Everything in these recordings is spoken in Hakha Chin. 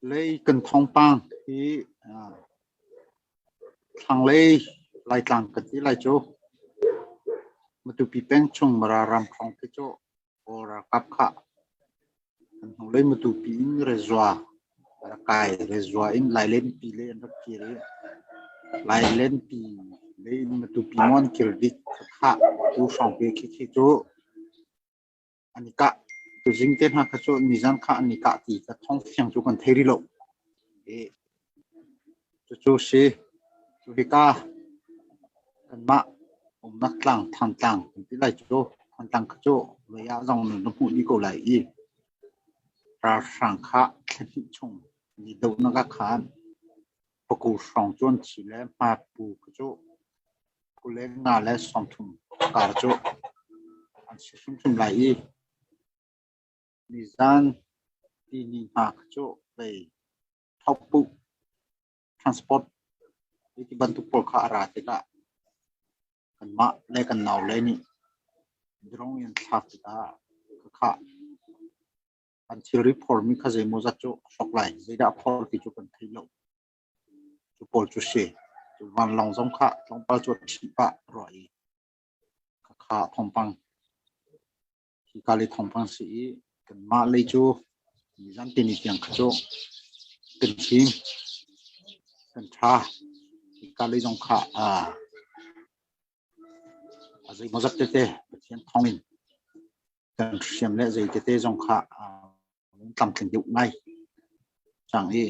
Lei kan thawngpang hi thlanglei Laitlang kan ti lai cu. Matupi peng chung Mara ram hrawng khi cu Kawl ralkap kha kan hnulei Matupi in Rezua rak kai. Rezua in Lailenpi lei an rak kir i Lailenpi lei in Matupi maw an kir dih kha tu hrawng khi khi cu an i kah. Tuzing te hna kha cu nizan kha an i kah ti ka thawng fiang cu kan thei rih lo. I cucu si cu hika kanmah umnak tlang Thantlang kan ti lai cu Thantlang kha cu vei ah zong na hmuh dih ko lai i ralhrang kha thla hnih chung ni dohnak ah khan paku hrawng cu an thi le hmapu kha cu 25 le 30 kar cu an si hrimhrim lai i nizan tihni hna kha cu vei thopuh transport ti bantuk pawl kha a ra tikah kanmah le kan naule nih drone in thlak tikah khakha an thilri phormi kha zeimawzat cu a hrok lai. Zeidah a phor ti cu kan thei lo. Cu pawl cu si. Cu vanlawng zong kha tlawmpal cu a ṭhih pah rua i khakha thawngpang hika lei thawngpang si i kanmah lei cu nizan tini tiang kha cu kan him kan ṭha. Hika lei zong kha a zeimawzat tete Pathian thawngin kan hriam le zei tete zong kha tlamtling deuh ngai cang i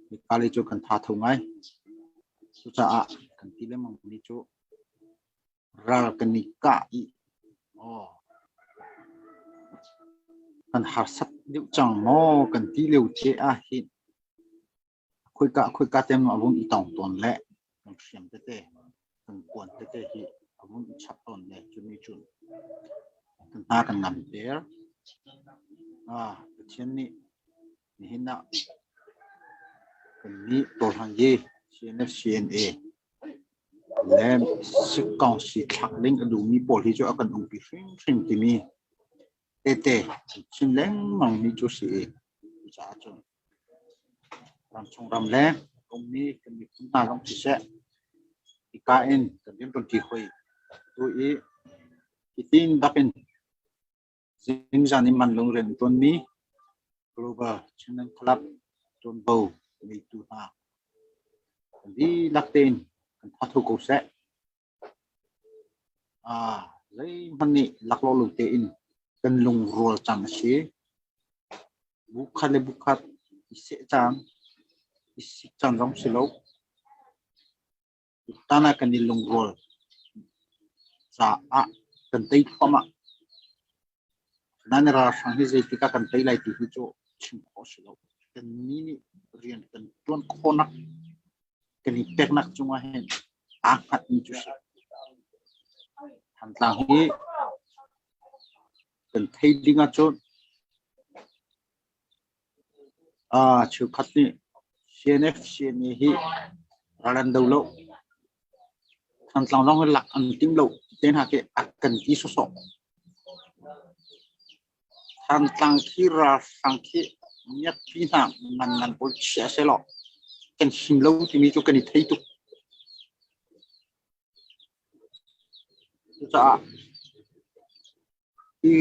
hika lei cu kan tha tho ngai. Cucaah kan ti lengmang mi cu ral kan i kah i aw kan harsat deuh cang maw kan ti lio te ah hin khoika khoika te a vung i tong tawn le kan hriam tete kan kuan tete hi a vung i chap tawn le cumi cun kan hna kan ngam ter. Ah, Pathian nih nihin ah kan nih tawlhang ye CNF CNA le sikong si thlak ding a duhmi pawl hi cu a kan umpi hrimhrim timi tete chim lengmang mi cu si i cucaah cun Ramchung ramleng ummi kan miphun hna zong siseh, hika in kan rianṭuanṭi hawi tu i hitin bakin zingzan in man lung rian a ṭuanmi Global Chinland Club ṭuanvo ngeitu hna kan dihlak tein kan thatho ko seh. Zeihmanh nih laklawh lo tein kan lungrual cang a si. Bu khat le bu khat i seh cang, i sik cang zong si lo. Tutan ah kan i lungrual caah kan tei thluahmah. Nan ralhrang hi zeitik ah kan tei lai ti hi cu chim khawh a si lo. Kannih nih rian kan ṭuan khawhnak kan i peknak cungah hin aa hngatmi cu si. Thantlang hi kan thei ding ahcun cheukhat nih CNF CNA hi ral an do lo. Thantlang zong hi lak an tim lo te hna khi a kan ti sawsawh. Thantlang khi ralhrang khi miakpi hna ngan ngan pawl chia sehlaw kan him lo timi cu kan i thei tuk. Cucaah hi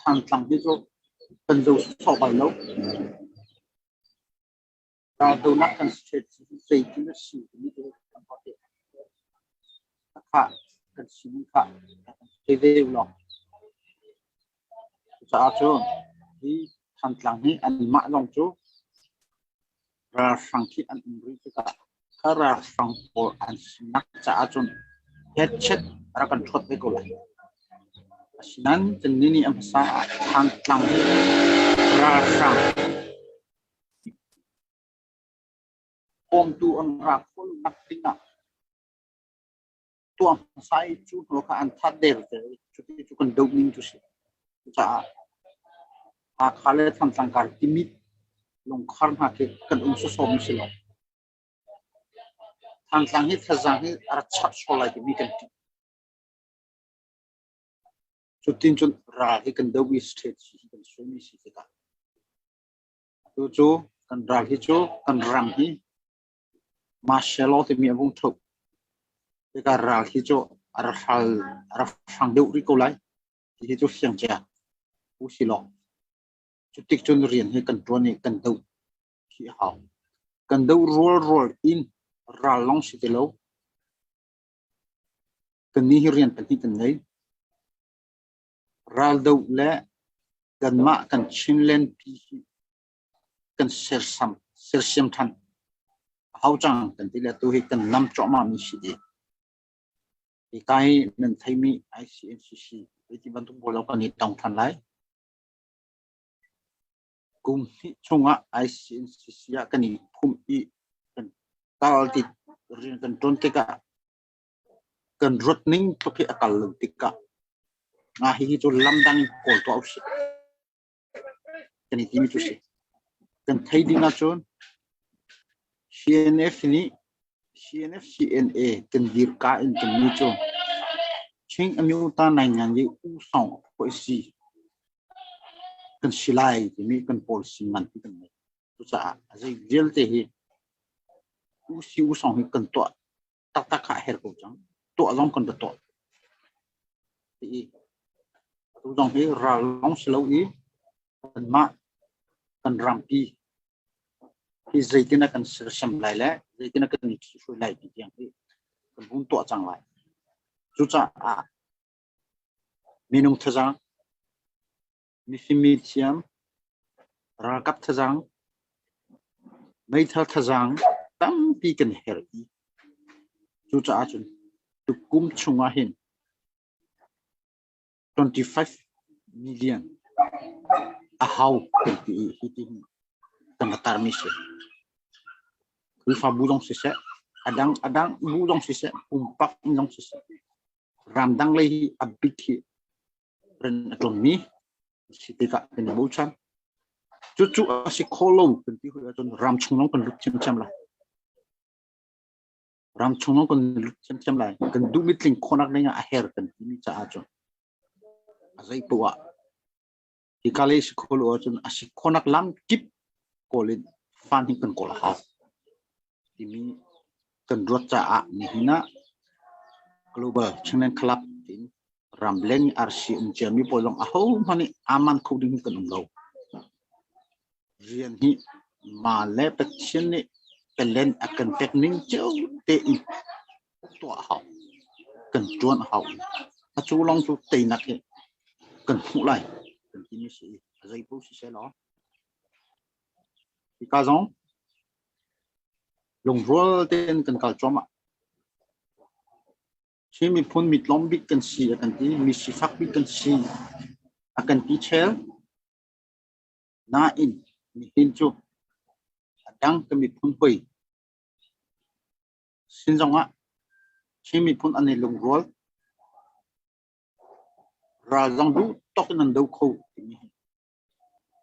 Thantlang hi cu kan zo sawsawh bal lo. Raldohnak kan zeitin a si timi cu kan ruah te. Khah kan sining kha thei ve u law. Cucaah cun hi Thantlang hi anmah zong cu ralhrang khi an um rih tikah kha ralhrang pawl an sinak caah cun hetchet rak kan ṭhuat ve ko lai. Asinain kannih nih a hmasa ah Thantlang hi ralhrang Bawmtu an ra khawhnak dingah tuah hmasa i cu hnu kha an that der te i cuti cu kan doh ning cu si. Cucaah Hakha le Thantlang kar timit lungkhar hna khi kan um sawsawm si lo. Thantlang hi thazaang hi a rak chap sual lai timi kan ṭih. Cutin cun ral hi kan doh i state hi kan suaimi si tikah atu cu Kan ral hi cu kan ram hi martial law timi a vung ṭhup. Tikah ral hi cu a ra hral a ra hrang deuh rih ko lai. Hihi cu fiang cia usilaw cutik cun rian hi kan ṭuan i kan doh khi a hau. Kan doh rualrual in ral lawng si ti lo. Kannih hi rian pahnih kan ngei. Ral doh le kanmah kan Chinland pi hi kan sersam sersiam ṭhan a hau cang kan ti le tu hi kan nam cuahmah mi si i hika hi nan theimi ICNCC ti bantuk pawl kan i tong ṭhan lai. Kum hnih chungah ICNCC ah kan i phum i kan kal ti rian kan ṭuan tikah kan ruat ning tluk hi a kal lo tikah nga hihi cu lam dang in kawl tuah usih. Kan i timi cu si. Kan thei ding ahcun CNF nih CNF CNA kan dirka in kan mi cu Chin Amyota Naingan i U Song si kan si lai timi kan policy nganpi kan ngei. Cucaah a zei vialte hi U si U Song hi kan tuah taktak kha a herh ko cang. Tuah zong kan ra tuah. Ti atu zong hi ral lawng si lo i kanmah kan rampi hi zeitin a kan sersiam lai le zeitin a kan i ṭhihruai lai ti tiang hi kan hun tuah cang lai. Cucaah minung thazaang, mifim mithiam, ralkap thazaang, meithal thazaang tampi kan herh i cucaah cun tukum chungah hin 25 million a hau kan ti i hitin kan ra tarmi si. Khrihfabu zong siseh, a dang a dang bu zong siseh, pumpak zong siseh, ramdang lei hi a bik hi rian a ṭuanmi si tikah kan i bochan. Cucu a si kho lo kan ti hoi ahcun ramchung lawng kan lut thiamthiam lai. Ramchung lawng kan lut thiamthiam lai. Kan duhmi tling khawhnak ding ah a her kan timi caah cun a zei poah hika lei si kho lo ahcun a si khawhnak lam kip kawl in fan hi kan kawl a hau timi kan ruat caah nihin ah Global Chinland Club tiin ramleng arsi um ciami pawl zong ahohmanh nih aman kho ding kan um lo. Rian hi ma le Pathian nih talent a kan pek ning cio tein tuah hau. Kan tuan hau. A cu lawng cu teinak hi kan hmuh lai. Kan timi si a zei paoh si seh law. Hika zong lungrual tein kan kal cuahmah. Chin miphun mi tlawm bik kan si a kan ti, mi sifak bik kan si a kan ti chel. Nain nihin cu a dang ka miphun hoi sin zongah Chin miphun an i lungrual. Ral zong duh tawk in an do kho timi hi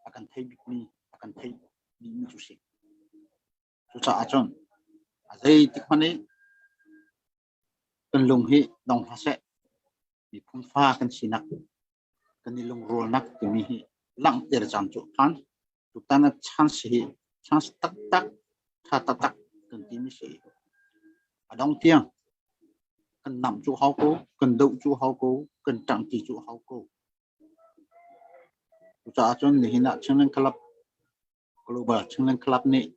a kan thei bikmi a kan thei bikmi cu si. Cucaah cun a zeitik hmanh i kan lung hi dong hlah seh. Miphun fa kan sinak, kan i lungrualnak timi hi langhter caan cu a phan. Tutan ah chance hi chance taktak, tha taktak kan timi si. A dong tiang kan namh cu hau ko, kan doh cu hau ko, kan ṭangṭi cu hau ko. Cucaah cun nihin ah Chinland Club Global Chinland Club nih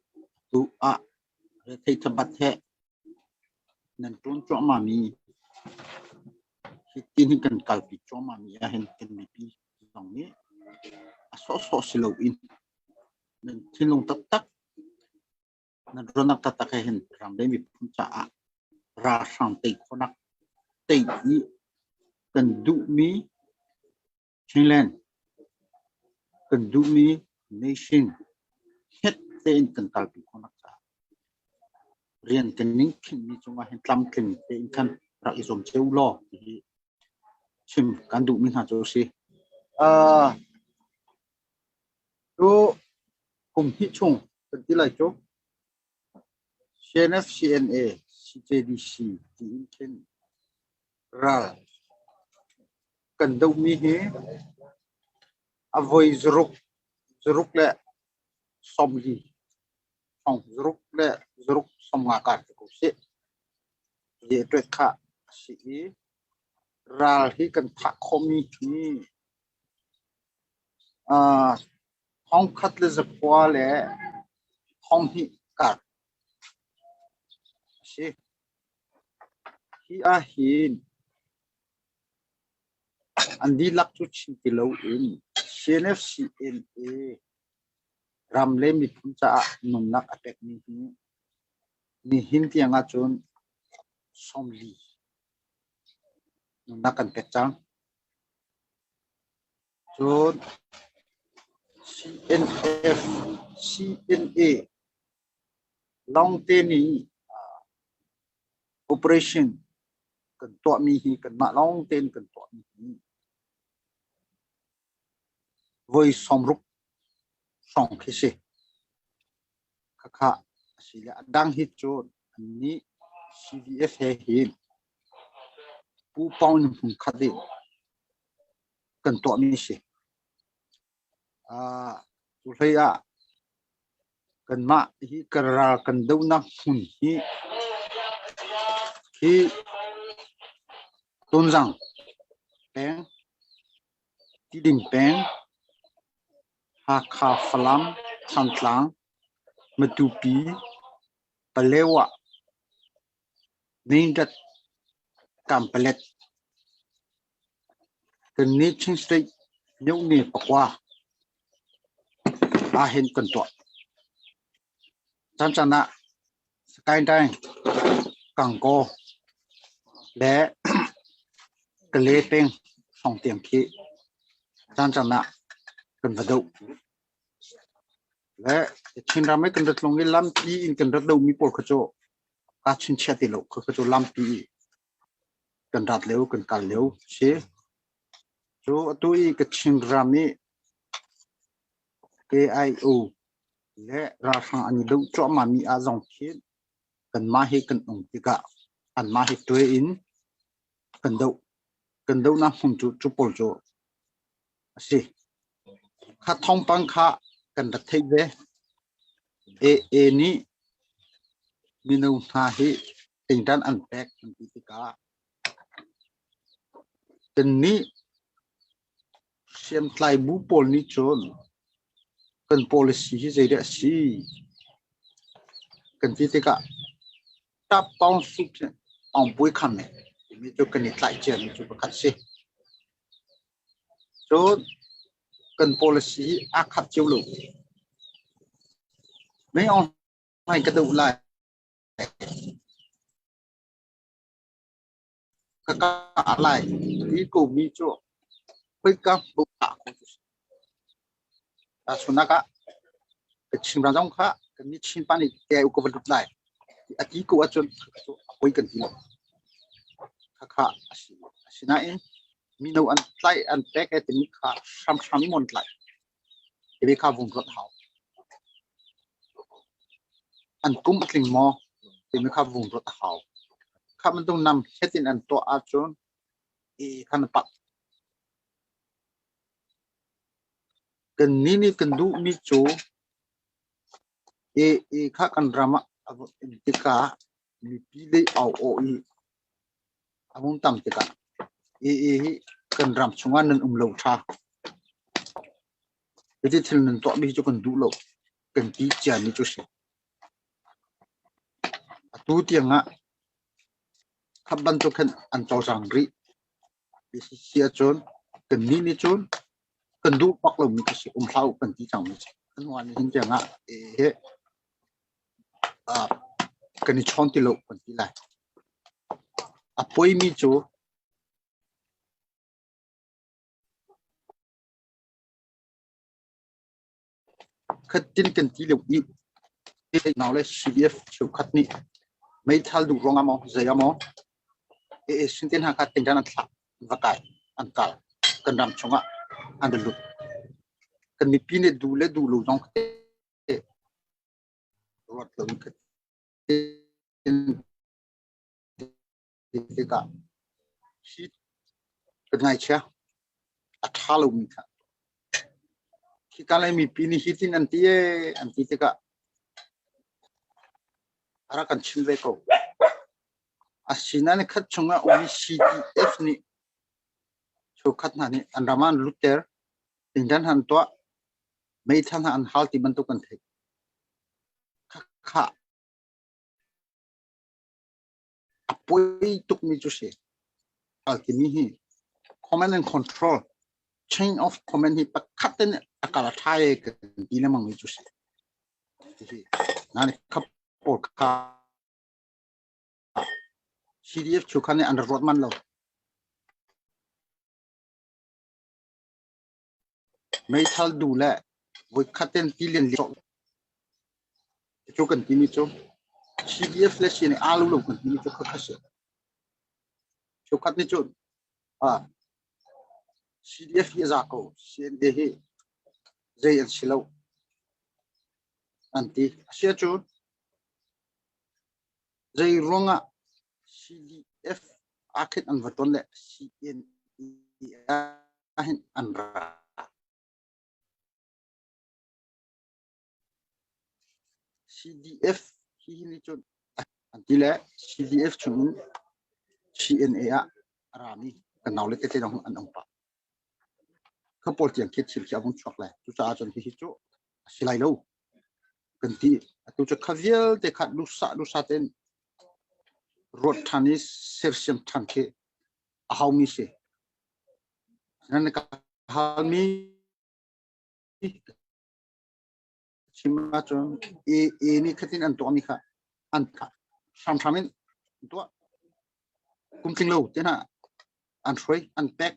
atu ah rethei thabat he nan ṭuan cuahmahmi hitin hin kan kalpi cuahmahmi ahhin kan mipi zong nih a sawhsawh si loin nan thinlung taktak nan ruahnak taktak he hin ramlei miphun caah ralhrang tei khawhnak tei i kan duhmi Chinland kan duhmi nation hnget tein kan kalpi khawhnak caah rian kan ning khinhmi cungah hin tlamtling tein khan rak i zuam cio law ti chim kan duhmi hna cu a si. Tu kum hnih chung kan ti lai cu CNF, CNA, CJDC tiin khin ral kan dohmi hi a voi zaruk, zaruk le 40. Thong zaruk le zaruk 50 kar te ko sih. Ye kha a si i ral hi kan thah khawhmi hi 1420 kar a si. Hi ahhin an dihlak cu chim ti loin CNF-CNA ram le miphun caah nunnak a pekmi hi nihin tiang ahcun 40 nunnak kan pek cang. Cun CNF, CNA lawngte nih operation kan tuahmi hi kanmah lawngte in kan tuahmi hi voi 60 hrawng khi si. Khakha a si le a dang hi cu annih CDF he hin Pu Pau in hmun khat in kan tuahmi si. Cu hlei ah kanmah hi kan ral kan dohnak hmun hi hi Tonzang peng, Tidim peng, Hakha, Falam, Thantlang, Matupi, Palewa, Mindat, Kanpalet, kannih Chin State myohne pakua ahhin kan tuah. Caancaan ah Sakaindaing, Gangaw le Kale peng hrawng tiang khi caancaan ah kan va doh. Le Chinram i kan rat lawng i lampi in kan rat lomi pawl kha cu kaa chinchiah ti lo. Khakha cu lampi i kan rat lio, kan kal lio si. Cu atu i Kachin ram i KIO le ralhrang an i doh cuahmahmi ah zong khin kanmah hi kan um tikah anmah hi tuai in kan doh. Kan dohnak hmun cu cu pawl cu a si. Kha thawngpang kha kan rak theih ve. AA nih mino hna hi tingdan an pek an ti tikah kannih hriamtlai bu pawl nih cun kan policy hi zeidah a si kan ti tikah tap paung sup aung pui kham ne timi cu kan i tlaih ciami cu pakhat si. Cun kan policy hi aa khat cio lo. Mei Aung Hlaing ka doh lai. Ka kah lai ti ko mi cu khoika hmuh ah ko cu si. Tahchunhnak ah Kachin ram zong kha kan mi Chin pa nih te u ka va lut lai. A ti ko ahcun a poi kan ti lo. Khakha a si. Asinain mino an tlaih an pek e timi kha hramhram in an tlaih. Timi kha vung ruat hau. An kum a tling maw timi kha vung ruat a hau. Kha bantuk nam het in an tuah ahcun e khan a pak. Kan ni nih kan duhmi cu e e kha kan ram ah a vun um tikah mipi lei au aw i a hung tam tikah AA hi kan ram chungah nan um lo ṭha. Hiti thil nan tuahmi hi cu kan duh lo. Kan ti ciami cu si. Atu tiangah khat bantuk khan an cawlcang rih. Si ahcun kannih nih cun kan duh bak lomi cu si. Um hlah u kan ti cangmi si. Kan hnu ah nihin tiangah AA hi kan i chawn ti lo kan ti lai. A poimi cu khatin kan ti lio i nau le CDF cheukhat nih meithal duh ruangah maw zei ah maw AA sin te hna kha tingdan an thlak an va kai an kal kan ram chungah an ra lut kan mipi nih duh le duh lo zong ruat lo in tikah hi kan ngaihchia a ṭha lomi kha khika lei mipi nih hitin an ti ee an ti tikah A rak kan chim ve ko. Asinain khat chungah ummi CDF nih cheukhat hna nih an ram ah an lutter, tingdan han tuah, meithal hna an hal ti bantuk kan theih. Khakha a poi tukmi cu si. Hal timi hi command and control, chain of command hi pakhat in a kal a ṭha e kan ti lengmang mi cu si. Hihi nan khap pawl kha CDF chu khan nih an rak ruat man lo. Meithal du le voikhat ten tilian li cu kan timi cu CDF le CNA aa lo lo kan timi cu khakha si. Cheukhat nih cun ah CDF hi a za ko, CNA hi zei an si lo an ti. Asiahcun zei ruangah CDF ah khin an va ton le CNA ah hin an ra. CDF hi nih cun an ti le CDF chungin CNA ah a rami kan naule tete zong an um pah. Kha pawl tiang khi thil khi a vung chuak lai. Cucaah cun hihi cu a si lai lo kan ti. Atu cu kha vialte kha duhsah duhsah tein ruat ṭhan i sersiam ṭhan khi a haumi si. Nan ka halmi chim ahcun AA nih khatin an tuahmi kha an hramhram in tuah kum tling lo te hna an hruai an pek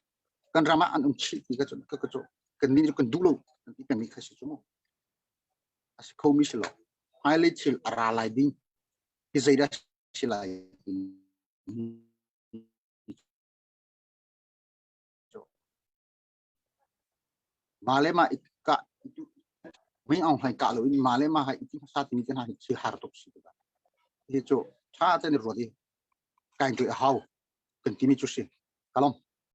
kan ram ah an um chih ti ka cu ka cu kan nih kan duh lo kan ti pengmi kha si cu mu a si kho mi si lo hmailei thil a ra lai ding hi zeidah si lai Mah le mah i kah mei aung hlaing kah loin mah le mah hai i ti hmasa timi te hna hi thil har tuk si tikah hi cu ṭha tein i ruat i kain tuah a hau kan timi cu si. Ka lawm.